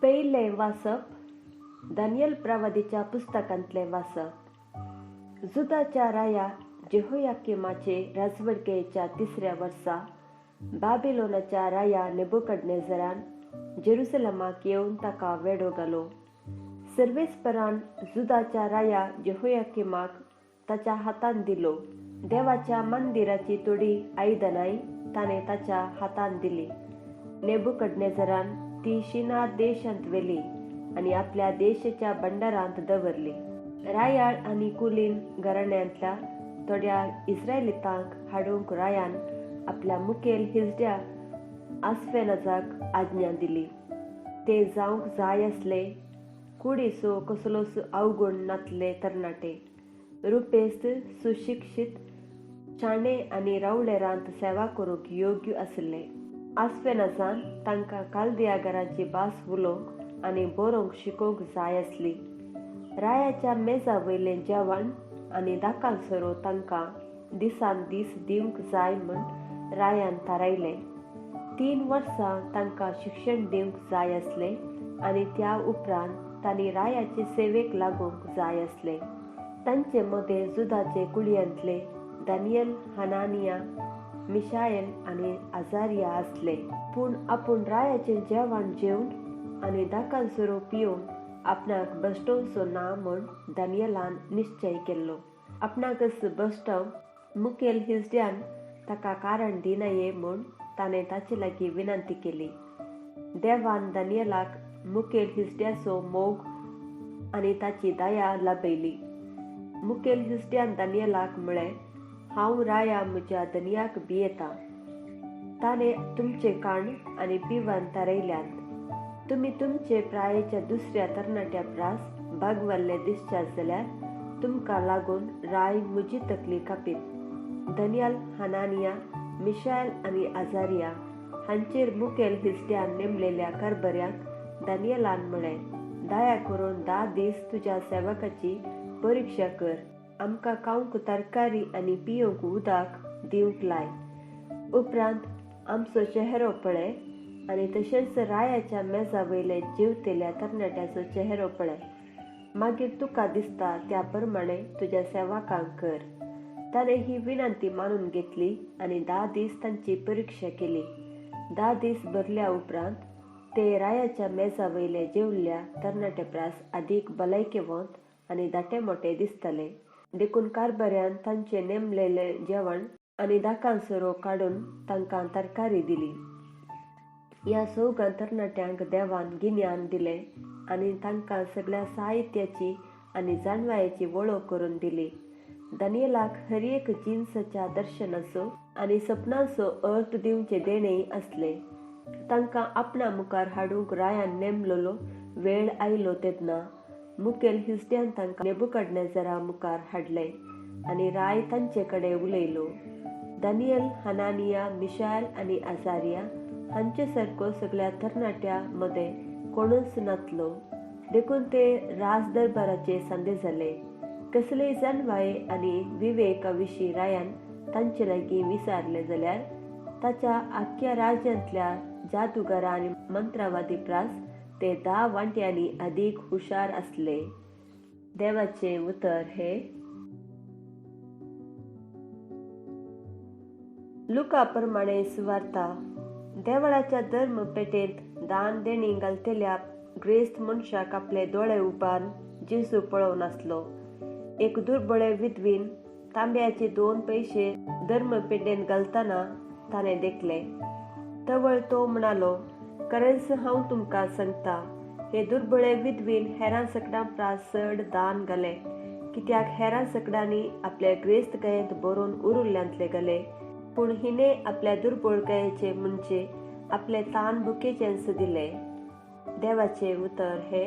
पयलें वाचप दानियल प्रवादीच्या पुस्तकांतलें वाचप. जुदाच्या राया जेहोयाकिमाचे राजवटकेच्या तिसऱ्या वर्सा बाबिलोनाच्या राया नेबुकदनेझरान जेरुसलमाक येवन ताका वेडो घालो. सर्वेस्परान जुदाच्या राया जेहोयाकिमाक ताच्या हातांत दिलो. देवाच्या मंदिराची थोडी आयदनांय ताणें ताच्या हातांत दिली. नेबुकदनेझरान ती शिनार देशांत व्हेली आनी आपल्या देशाच्या भंडारांत दवरली. रायाळ आनी कुलीन घराण्यांतल्या थोड्या इस्रायलितांक हाडूंक रायान आपल्या मुखेल हिजड्या आस्फेनाजाक आज्ञा दिली. ते जावंक जाय आसले कुडीचो कसलोच अवगुण नातले तरणाटे, रुपेस्त, सुशिक्षीत, शाणे आनी रावळेरांत सेवा करूंक योग्य आशिल्ले. आस्फेनाजान तांकां कालदिया घराची भास उलोवंक आनी बरोवंक शिकोवंक जाय आसली. रायाच्या मेजा वयलें जेवण आनी दाकां सोरो तांकां दिसान दीस दिवंक जाय म्हूण रायान थारायलें. 3 वर्सां तांकां शिक्षण दिवंक जाय आसलें आनी त्या उपरांत तांणी रायाचे सेवेक लागूंक जाय आसलें. तांचे मदें जुदाचे कुळयांतले दानियल, हनानिया, मिशायल आनी आजारिया आसले. पूण आपूण रायाचें जेवण जेवन आनी दाकां सोरो पिवन आपणाक बश्टोवचो ना म्हूण दानियलान निश्चय केल्लो. आपणाकच बश्टव मुखेल हिजड्यान ताका कारण दिनाये म्हूण ताणें ताचे लागीं विनंती केली. देवान दानियलाक मुखेल हिजड्याचो मोग आनी ताची दया लाभयली. मुखेल हिजड्यान दानियलाक म्हळें, हांव राया म्हज्या धनयाक भियेतां. ताणें तुमचें काण आनी पिवन थारयल्यांत. तुमी तुमचे प्रायेच्या दुसऱ्या तरणाट्या प्रास बागवल्ले दिसच्यात जाल्यार तुमकां लागून राय म्हजी तकली कापीत. दानियल, हनानिया, मिशायल आनी आजारिया हांचेर मुखेल हिजड्यान नेमलेल्या कारभाऱ्यांक दानियलान म्हळें, दया करून 10 दीस तुज्या सेवकाची परिक्षा कर. आमकां खावंक तरकारी आनी पिवंक उदक दिवंक लाय. उपरांत आमचो चेहरो पळय आनी तशेंच रायाच्या मेजा वयले जेवतल्या तरणाट्याचो चेहरो पळय. मागीर तुका दिसता त्या प्रमाणे तुज्या सेवकांक कर. ताणें ही विनंती मानून घेतली आनी 10 दीस तांची परिक्षा केली. 10 दीस भरल्या उपरांत ते रायाच्या मेजा वयले जेवल्ल्या तरणाट्या प्रास अदीक भलायकेवंत आनी दाटे मोटे दिसताले. देखून कारभाऱ्यान तांचे नेमलेले जेवण आनी दाकां सोरो काडून तांकां तरकारी दिली. ह्या चौगां तरणाट्यांक देवान गिन्यान दिलें आनी तांकां सगळ्या साहित्याची आनी जाणवायेची वळख करून दिली. दानियलाक हर एक जिन्साच्या दर्शनाचो आनी सपनाचो अर्थ दिवचे देणेय आसले. तांकां आपणा मुखार हाडूंक रायान नेमलेलो वेळ आयलो तेन्ना मुखेल हिजड्यान तांकां नेबुकदनेझरा मुखार हाडले आनी राय तांचे कडेन उलयलो. दानियल, हनानिया, मिशायल आनी आजारिया हांचे सारको सगळ्या तरणाट्या मदें कोणूच नातलो. देखून ते राज दरबाराचे सांदे जाले. कसलेय जाणवाये आनी विवेका विशीं रायान तांचे लागीं विचारलें जाल्यार ताच्या आख्ख्या राज्यांतल्या जादुगारा आनी मंत्रवादी प्रास ते 10 वांट्यांनी अदीक हुशार आसले. देवाचें उतर हे लुका प्रमाणे सुवार्ता. देवळाच्या धर्म पेटेंत दान देणी घालतल्या ग्रेस्त मनशाक आपले दोळे उबारून जेजू पळोवन आसलो. एक दुर्बळे विधवीन तांब्याचे 2 पयशे धर्म पेटेंत घालतना ताणें देखले. तवळ तो म्हणालो, खरेंच हांव तुमकां सांगता, हे दुर्बळे विधवीन हेरां सकडां प्रास चड दान घालें. कित्याक हेरां सकडांनी आपल्या ग्रेस्त गायेंत बरोवन उरुल्ल्यांतले घाले, पूण हिणे आपल्या दुर्बळ गायेचे म्हणजे आपले तान भुकेचेंच दिले. देवाचें उतर हे.